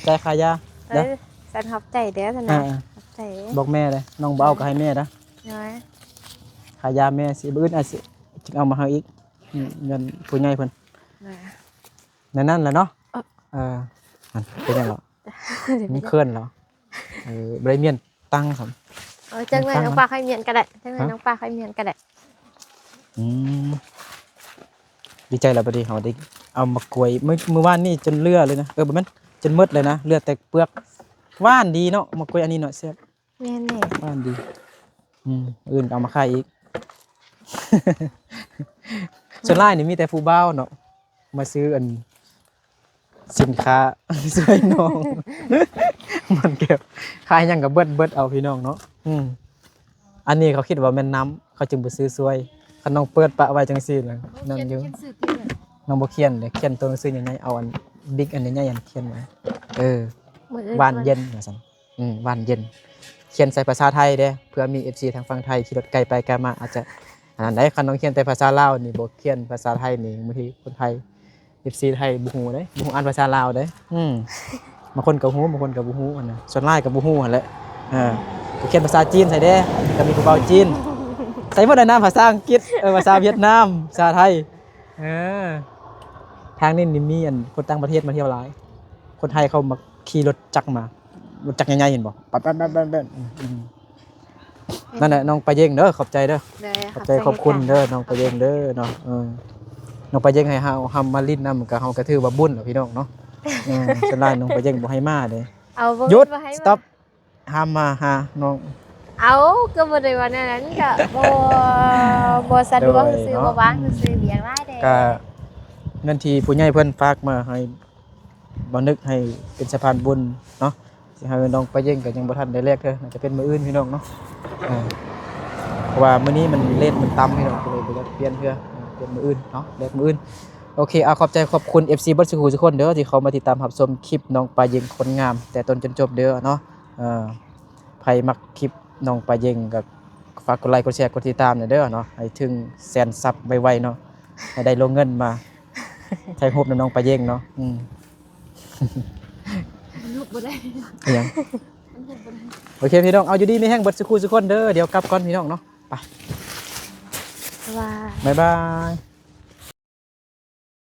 ຈ່າຍຄ່າຢາເດີ. ເອີ ຊັ້ນຂອບໃຈເດີຊັ້ນນະ. ອ່າ ຂອບໃຈ. ບອກແມ່ເດີ ນ້ອງບໍ່ເອົາກໍໃຫ້ແມ່ເດີ. ໂດຍ. ຄ່າຢາແມ່ຊິ ມື້ອື່ນອ້າຍຊິຈຶ່ງເອົາມາໃຫ້ອີກ. ອືມ ເງິນຜູ້ໃຫຍ່ເພິ່ນ. ໂດຍ. ແນວນັ້ນແຫຼະເນາະ. ເອີ ເອີ ຫັ້ນ ເປັນຫຍັງເນາະ? ມັນເຄື່ອນເນາະ. ເອີ ບໍ່ໄດ້ມ້ຽນຕັງຊ້ຳ. ເອີ ຈັ່ງນັ້ນ ຕັ້ง ນ້ອງປ້າຄ່ອຍມ້ຽນກໍໄດ້ ຈັ່ງນັ້ນ ຮະ ນ້ອງປ້າຄ່ອຍມ້ຽນກໍໄດ້. ອືມ ດີໃຈແລ້ວ ບັດນີ້ເຮົາໄດ້ເອົາໝາກກ້ວຍ ມື້ ມື້ວານນີ້ຈົນເຫຼືອເລີຍນະ. ເອີ ບໍ່ແມ່ນ ຈົນໝົດເລີຍນະ ເຫຼືອແຕ່ເປືອກ. ຫວານດີເນາະ ໝາກກ້ວຍອັນນີ້ເນາະ ແຊບ. ແມ່ນແຫຼະ ຫວານດີ. ອືມ ມື້ອື່ນກໍເອົາມາຂາຍອີກ. ສ່ວນຫຼາຍນີ້ມີແຕ່ຜູ້ບ່າວເນາະ ມາຊື້ອັນ ສິນຄ້າຊ່ວຍນ້ອງ ມັນແກ້ວ ຂາຍຫຍັງກໍເບິດ ເບິດເອົາ ພີ່ນ້ອງເນາະ. ອືມ ອັນນີ້ເຂົາຄິດວ່າແມ່ນນ້ຳ ເຂົາຈຶ່ງບໍ່ຊື້ຊ່ວຍ. ຄັນນ້ອງເປີດປະໄວ້ຈັ່ງຊີ້ນະ ນັ້ນຢູ່. ນ້ອງບໍ່ຂຽນເດ້ ຂຽນຕົວໜັງສືໃຫຍ່ໆ ເອົາອັນບິກອັນໃຫຍ່ໆ ອັນຂຽນໄວ້. ເອີ ຫວານເຢັນວ່າຊັ້ນ. ອືມ ຫວານເຢັນ. ຂຽນໃສ່ພາສາໄທເດ້ ເພື່ອມີເອັຟຊີທາງຝັ່ງໄທຂີ່ລົດໄກໄປໄກມາ ອາດຈະອັນນັ້ນໄດ໋. ຄັນນ້ອງຂຽນແຕ່ພາສາລາວນີ້ ບໍ່ຂຽນພາສາໄທນີ້ ບາງທີຄົນໄທ ເອັຟຊີໄທບໍ່ຮູ້ເດ້ ບໍ່ຮູ້ອ່ານພາສາລາວເດ້. ອືມ ບາງຄົນກໍຮູ້ ບາງຄົນກໍບໍ່ຮູ້ຫັ້ນນະ ສ່ວນຫຼາຍກໍບໍ່ຮູ້ຫັ້ນແຫຼະ. ເອີ ກໍຂຽນພາສາຈີນໃສ່ເດ້ ກໍມີຜູ້ບ່າວຈີນໃສ່ໝົດແຫຼະນະ ພາສາອັງກິດ ເອີ ພາສາຫວຽດນາມ ພາສາໄທ. ເອີ ທາງນີ້ນີ້ມີອັນຄົນຕ່າງປະເທດມາທ່ຽວຫຼາຍ. ຄົນໄທເຂົາມັກຂີ່ລົດຈັກມາ ລົດຈັກໃຫຍ່ໆ ເຫັນບໍ່ ແປັດໆໆໆ. ອືມ ນັ້ນແຫຼະ ນ້ອງປາເຢັງເດີ ຂອບໃຈເດີ. ຂອບໃຈ ຂອບຄຸນເດີ ນ້ອງປາເຢັງເດີເນາະ. ເອີ ນ້ອງປາເຢັງໃຫ້ເຮົາ ເຮົາມາຫຼິ້ນນຳ ກໍເຮົາກໍຖືວ່າບຸນແລ້ວ ພີ່ນ້ອງເນາະ. ເອີ ສ່ວນຫຼາຍນ້ອງປາເຢັງບໍ່ໃຫ້ມາເດ້. ເອົາ ຢຸດ ບໍ່ແມ່ນບໍ່ໃຫ້ມາ ສະຕັອບ ຫ້າມມາຫານ້ອງ. ເອົາ ກໍບໍ່ໄດ້ວ່າແນວນັ້ນ ກໍບໍ່ ບໍ່ສະດວກ ໂດຍ ຊື່ໆ ເນາະ ບໍ່ວ່າງ ອືມ ຊື່ໆ ວຽກຫຼາຍແດ່. ກໍເງິນທີ່ຜູ້ໃຫຍ່ເພິ່ນຝາກມາໃຫ້ບ່າວນຶກ ໃຫ້ເປັນສະພານບຸນເນາະ ຊິໃຫ້ນ້ອງປາເຢັງ ກໍຍັງບໍ່ທັນໄດ້ແລກເທື່ອ ໜ້າຈະເປັນມື້ອື່ນ ພີ່ນ້ອງເນາະ. ເອີ ເພາະວ່າມື້ນີ້ມັນເລດ ມັນຕ່ຳ ພີ່ນ້ອງ ກໍເລີຍບໍ່ຢາກປ່ຽນເທື່ອ ເອີ ປ່ຽນມື້ອື່ນເນາະ ແລກມື້ອື່ນ. ໂອເຄ ເອົາ ຂອບໃຈຂອບຄຸນເອັຟຊີເບິດສູ່ຜູ້ສູ່ຄົນເດີ ທີ່ເຂົ້າມາຕິດຕາມຮັບຊົມຄລິບນ້ອງປາເຢັງຄົນງາມ ແຕ່ຕົ້ນຈົນຈົບເດີເນາະ. ເອີ ໃຜມັກຄລິບນ້ອງປາເຢັງກໍຝາກກົດໄລ ກົດແຊ ກົດຕິດຕາມແດ່ເດີເນາະ ໃຫ້ເຖິງແສນຊັບໄວໆເນາະ ໃຫ້ໄດ້ລົງເງິນມາຖ່າຍຮູບນຳນ້ອງປາເຢັງເນາະ. ອືມ ມັນລຸກບໍ່ໄດ້ ອີຫຍັງ? ມັນລຸກບໍ່ໄດ້. ໂອເຄ ພີ່ນ້ອງ ເອົາ ຢູ່ດີມີແຮງເບິດສູ່ຜູ້ສູ່ຄົນເດີ. ດຽວກັບກ່ອນ ພີ່ນ້ອງເນາະ ໄປ ບາຍບາຍ ບາຍບາຍ.